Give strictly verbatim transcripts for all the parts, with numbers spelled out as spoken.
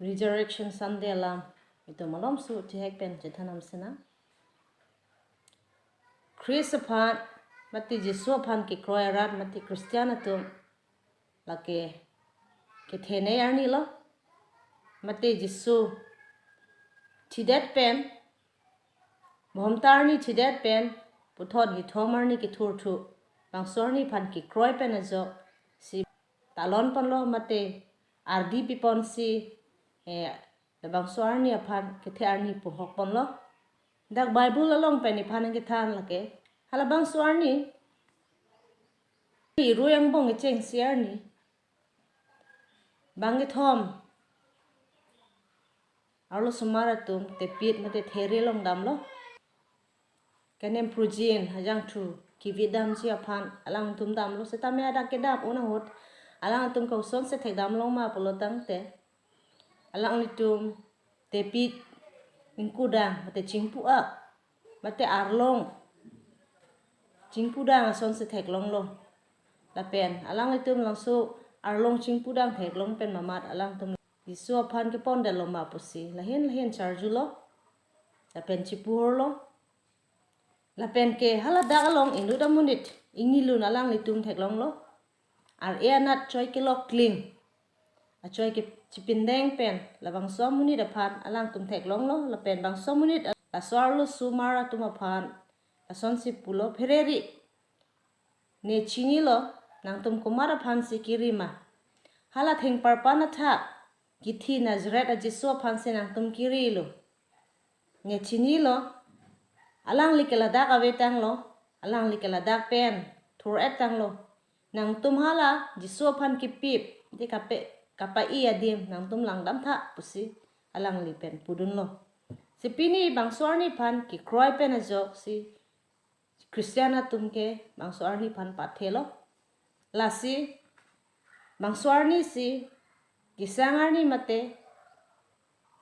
Resurrection Sunday alam itum malomso thihek pen chethan damsinang. Christ aphan, mate Jisu aphan kekroi arat, mate Christian atum lake kethenei arni lo. Mate Jisu thidet pen, bohomta arni thidet pen, puthot hithom arni kethurthu, bangso arni aphan kekroi pen ajoksi talon ponlo, mate ardi piponsi, eh, labangso arni aphan kethe arni puhok ponlo. Dak Bible along pen iphan nangkethan lake, halabangso arni, irui angbong kechengsi arni, bang kethom arlosomar atum tepit mate there along damlo. Kanem pruji ajangthu kivit damji aphan alangtum damlo, setame adak kedam un ahut alangtum kosonsi thekdam longma pulo tangte, alanglitum tepit ingkudang mate chingpu-ak, mate arlong chingpudang asonsi theklonglo. Lapen alanglitum labangso arlong chingpudang theklong pen mamat alangtum Jisu aphan kepondetlo ma pusi lahin lahin charjulo. Lapen chipuhorlo. Lapen ke haladak along inut amonit ingnilun alanglitum theklonglo. Ar-e anat choi kelok kling, achoi kechipindeng pen labangso amonit aphan alangtum theklonglo. Lapen bangso amonit laso arlosomar atum aphan lasonsi pulo, "Phereri, ne chinilo, nangtum komat aphansi kiri ma? Hala thengparpan athak kithi Nazareth a-Jisu aphansi nangtum kirilo. Ne chinilo, alangli ke ladak ave tanglo, alangli ke ladak pen thur-et tanglo. Nangtum hala Jisu aphan kipip, di kape, kapa-i adim nangtum langdamtha," pusi alangli pen pudunlo. Si pini bangso arni aphan kekroi pen ajoksi Christian atum ke bangso arni aphan pathelo. Lasi bangso arnisi kesang arni mate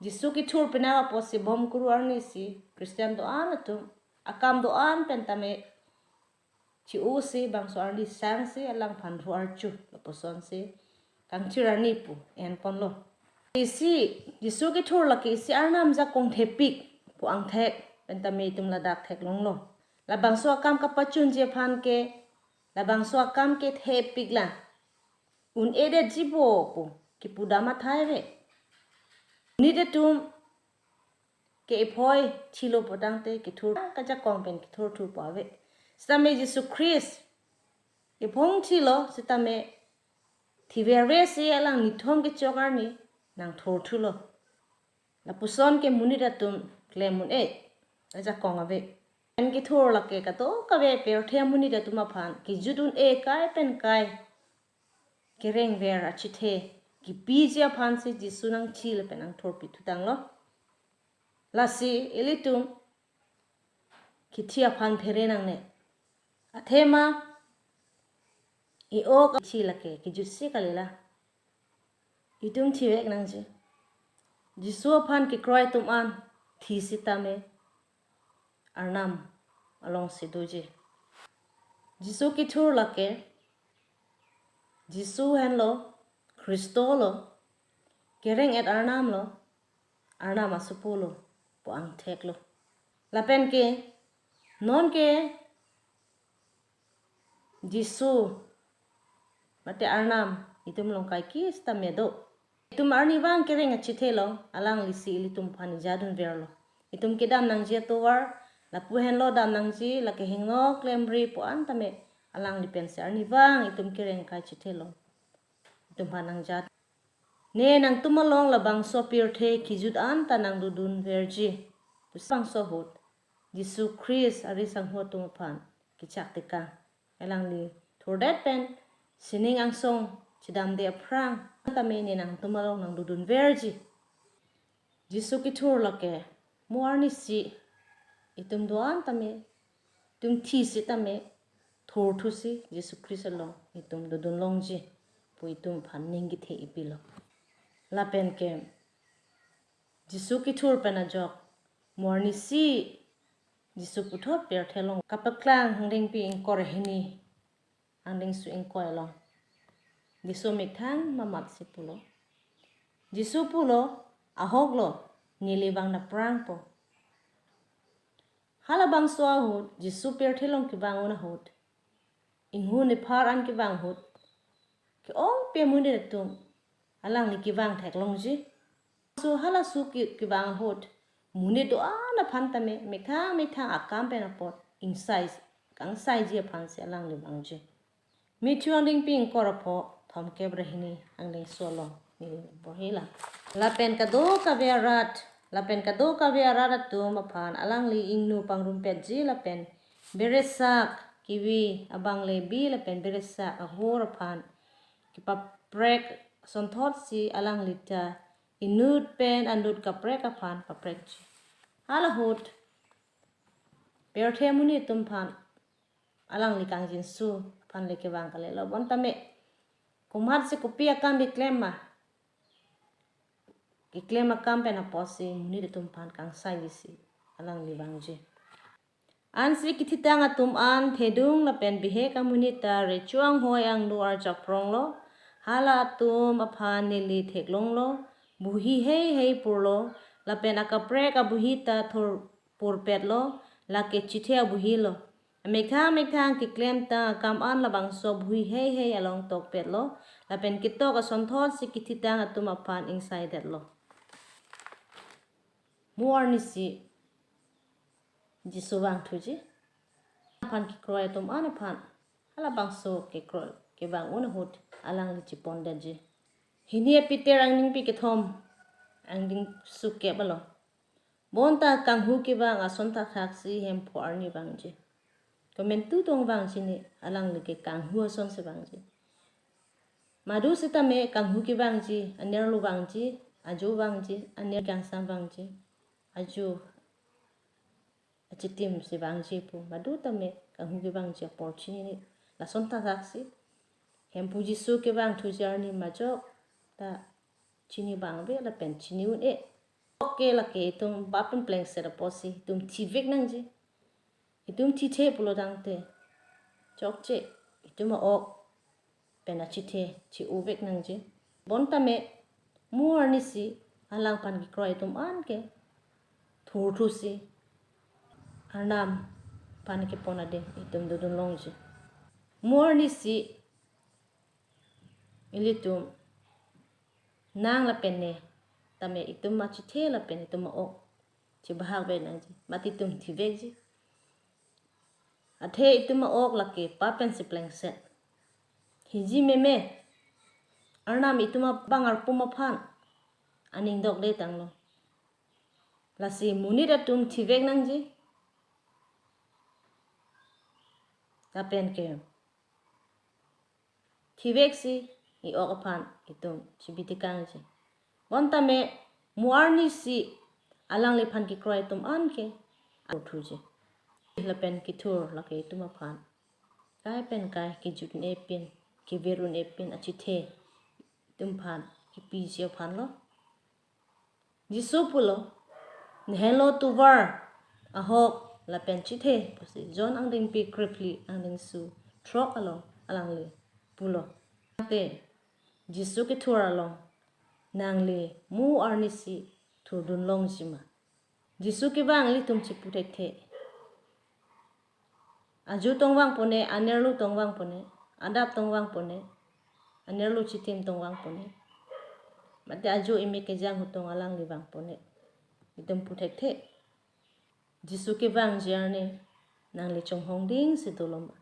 Jisu kethur pinak apotsi bom kuru arnisi Christian do-an atum akam do-an pen tame chi-usi bangso arni sangsi alangphan ru archu lapusonsi kangchir arni pu enponlo. Isi Jisu kethur lake isi Arnam ajakong thepik pu angthek pen tame itum ladak theklonglo. Labangso akam kapachunji aphan ke, labangso akam ke thepik la un-edetji bo pu kipudam athai ave. Monit atum ke iphoi thilo pu tangte kethur kajakong pen kethurthu pu ave. Setame Jisu Christ iphong thilo setame thivervesi alang nithom kechok arni nangthurthulo. Lapuson ke monit atum klem un-e ajakong ave. Pen kethur lake kadokave pirthe amonit atum aphan kejut un-e kai pen kai kerengver achethe kipiji aphansi Jisu nangthi lapen nangthurpi thutanglo. Lasi ilitum kithi aphan phere nangne. Athema i-ok kithi lake kejutsi kalila. Itum thivek nangji. Jisu aphan kekroi atum an thi sitame Arnam alongsi doji. Jisu kethur lake Jisu henlo, Khristo lo, kereng-et Arnam lo, Arnam asopo lo pu angthek lo. Lapen ke non ke Jisu mate Arnam itum along kaike sitame do. Itum arnivang kereng achethe along alanglisi ilitum aphan ejadunverlo. Itum kedam nangji atovar lapu henlo dam nangji, lake hingno klemri pu an tame alangli pensi arnivang itum kereng kai chethe along itum aphan nangjat. Ne nangtum along labangso pirthe kejut an ta nangdodunverji pusi bangso ahut Jisu Christ ari sangho atum aphan kechak tekang. Alangli thurdet pen sining angsong chedamde aphrang tame ne nangtum along nangdodunverji. Jisu kethur lake mo arnisi itum do-an tame, itum thi sitame thurthusi Jisu Christ along itum dodunlongji pu itum aphan ning kethe ipilo. Lapen ke Jisu kethur pen ajok mo arnisi Jisu puthot pirthe along kapaklang angdengpi ingkoi ra hini angdengso ingkoi along Jisu methang mamatsi pulo, Jisu pulo, "Ahok lo, neli vang naprangpo." Halabangso ahut, Jisu pirthe along kevang un ahut, inghun iphar an kevang ahut, ke-ongpi amonit atum alangli kevang theklongji. So halaso ke-, kevang ahut, monit do-an aphan tame methang methang akam pen apot ingsai, kangsaiji aphansi alangli vangji. Matthew angdengpi ingkoi ra pho, thomkep ra hini angdengso along neli porhilang. Lapen kadokave arat, lapen kadokave arat atum aphan alangli ingno pangrumpetji lapen beresak, kivi, abanglebi lapen beresak ahor aphan kepaprek asonthotsi alangli ta inut pen anut kaprek aphan paprekji. Halahut pirthe amonit atum aphan alangli kangjinso aphan le kevang kalilo. Bonta me komatsi kopi akam keklem ma, keklem akam pen apotsi monit atum aphan kangsaijisi alangli vangji. Ansi kethitang atum an thedung lapen bihek amonit ta recho anghoi angno arjap pronglo. Hala atum aphan neli theklonglo, buhi heihei purlo, lapen akaprek abuhi ta thurpurpetlo, lake chithe abuhi lo. Amethang methang keklem tang akam an labangso buhi heihei along tokpetlo, lapen ketok asonthotsi kethitang atum aphan ingsaidetlo. Mo arnisi Jisu vangthuji. Aphan kekroi atum an aphan halabangso kekroi kevang un ahut alangli chepondetji. Hini Peter angdengpi kethom angdengso kep along. Bonta kanghu kevang ason thakthaksi Hemphu arni vangji. Komantu tong vangji ne, alangli ke kanghu asonsi vangji. Madu sitame kanghu kevangji, anerlo vangji, ajo vangji, aner kangsam vangji, ajo achitimsi vangji pu. Madu tame kanghu kevangji apor chinine. Lason thakthaksi Hemphu Jisu kevangthuji arni majok ta chini vangve lapen chini un-e. Oke, lake itum bap pen plengset apotsi itum thivek nangji. Itum thithe pulo tangte chokche, itum a-ok pen achithe chi-ovek nangji. Bonta me mo arnisi alangphan kekroi atum an ke thurthusi Arnam aphan kepon adeng itum dodun longji. Mo arnisi ilitum nang lapen ne tame itum achithe lapen itum a-ok chibahak ve nangji. Mati itum thivekji. Athe itum a-ok lake pap pensi plengset. Hiji meme, Arnam itum abang arpum aphan aning dokde tanglo. Lasi monit atum thivek nangji. Lapen ke thiveksi i-ok aphan itum chibi tekangji. Bonta me mo arnisi alangliphan kekroi atum an ke thurthuji. Lapen kethur lake itum aphan kai pen kai kejut un-e pin, kevir un-e pin achithe itum aphan kepiji aphan lo. Jisu pulo, "Nehenlo tovar, ahok lapen chithe," pusi John angdengpi krephli angdengso throk along alangli pulo. Te Jisu kethur along nangli mo arnisi thurdun longji ma? Jisu kevang ilitum chipu thekthe. Ajo tong vangpo ne, anerlo tong vangpo ne, adap tong vangpo ne, anerlo chitim tong vangpo ne, mate ajo ime kejang ahut tong alangli vangpo ne, itum pu thekthe. Jisu kevangji arni nangli chonghong dingsi dolo ma?